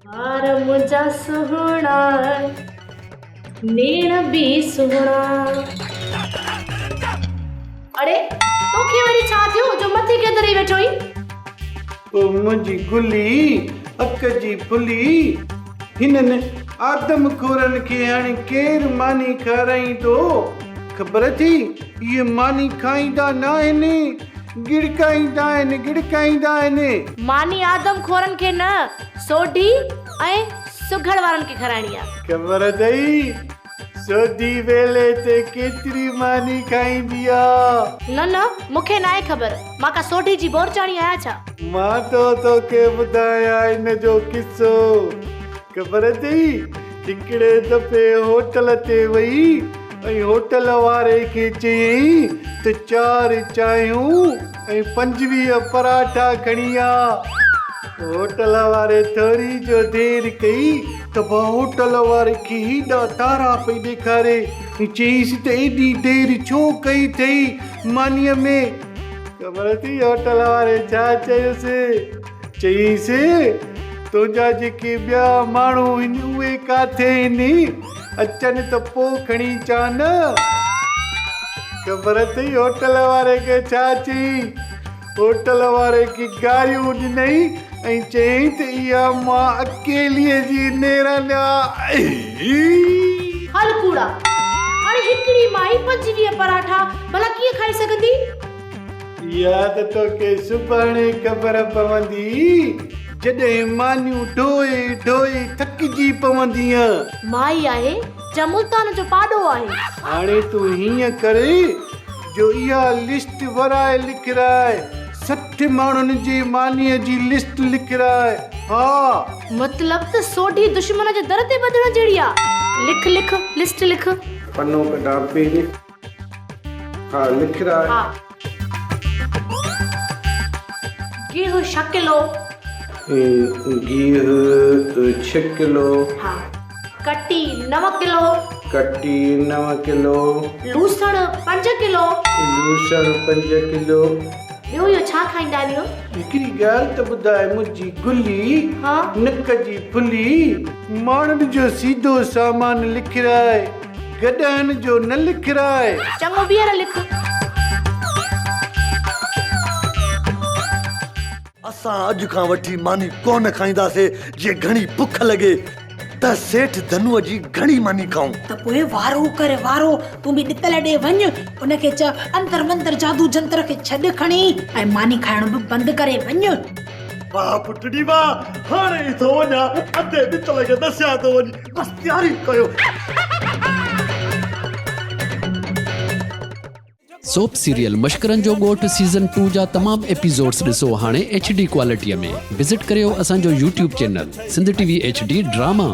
وار منهنجا سهڻا، نيڻ به سهڻا. اڙي توکي وري ڇا ٿيو جو مٿي کي ڌري ويٺو آهين؟ او منهنجي گلي، اک جي ڦلي، هنن آدم خورن کي هاڻي ڪير ماني کارائيندو؟ خبر اٿئي اهي ماني کائيندا ناهن، ڳڙڪائيندا آهن، ڳڙڪائيندا آهن. ماني آدم خورن کي نه، سوڍي ۽ سگهڙ وارن کي کارائڻي آ. خبر اٿئي سوڍي ويلي تي ڪيتري ماني کائيندي آ؟ نه نه مون کي ناهي خبر، مان ڪا سوڍي جي بورچاڻي آهيان ڇا؟ مان ٿو توکي ٻڌايان ان جو قصو. خبر اٿئي هڪڙي دفعي هوٽل تي وئي ۽ هوٽل واري کي چيائين ته چار چانهيون ۽ 25 پراٺا کڻي آ. هوٽل واري ٿوري جو دير ڪئي ته ڀا هوٽل واري کي هيڏا تارا پئي ڏيکاري ۽ چيائينس ته ايڏي دير ڇو ڪئي اٿئي مانيء ۾؟ خبر اٿئي هوٽل واري ڇا چيس؟ چيائينس، تنهنجا جيڪي ٻيا ماڻهو هن اهي ڪاٿي هن؟ اچن ته پوء کڻي اچان نه. خبر اٿئي هوٽل واري کي ڇا چيائين؟ هوٽل واري کي گاريون ڏنائين ۽ چيائين ته اها مان اڪيليء جي نيرن آ. هل ڪوڙا! هاڻي هڪڙي مائي 25 پراٺا ڀلا ڪيئن کائي سگهندي؟ اها ته توکي سڀاڻي خبر پوندي، جڏهن مانيون ڍوئي ڍوئي ٿڪجي پوندينء. مائي آهي جا ملتان جو پاڏو آهي. هاڻي تون هيئن ڪر جو اها لسٽ ورائي لکراء، 60 ماڻهن جي مانيء جي لسٽ لکراء. ها. مطلب ته سوڍي دشمن جي در تي ٻڌڻ جهڙي آ. لک لک، لسٽ لک. پنو ڪڍان پهرين. ها لکراء. ها. گيهه ڇهه ڪلو. گيهه ڇهه ڪلو. ها. ڪٽي نو ڪلو. ڪٽي نو ڪلو. لوسڻ پنج ڪلو. لوسڻ پنج ڪلو. ٻيو اهو ڇا کائيندا آهن اهو؟ هڪڙي ڳالهه ته ٻڌاء منهنجي گلي، ها. نڪ جي ڦلي، ماڻهن جو سيڌو سامان لکراء. گڏهن جو نه لکراء. چڱو ٻيهر لک. اسان اڄ کان وٺي ماني ڪونه کائينداسي، جي گهڻي بک لڳي ته سيٺ ڌنوء جي گهڻي ماني کائون. ته پوء وارو ڪر وارو، تون به ڏتل ڏي وڃ، ان کي چئه انتر منتر جادو جنتر کي ڇڏ کڻي ۽ ماني کائڻ به بند ڪري وڃ. واهه پٽڙي واهه، هاڻي ئي ٿو وڃان، ادي ڏتل کي ڏسيان ٿو وڃي. بس تياري ڪيو. سوپ سيريل مشڪرن جو ڳوٺ سيزن ٽو جا تمام ايپيسوڊس ڏسو هاڻي ايڇ ڊي ڪوالٽي ۾ وزٽ ڪريو اسان جو YouTube channel Sindh T V H D drama.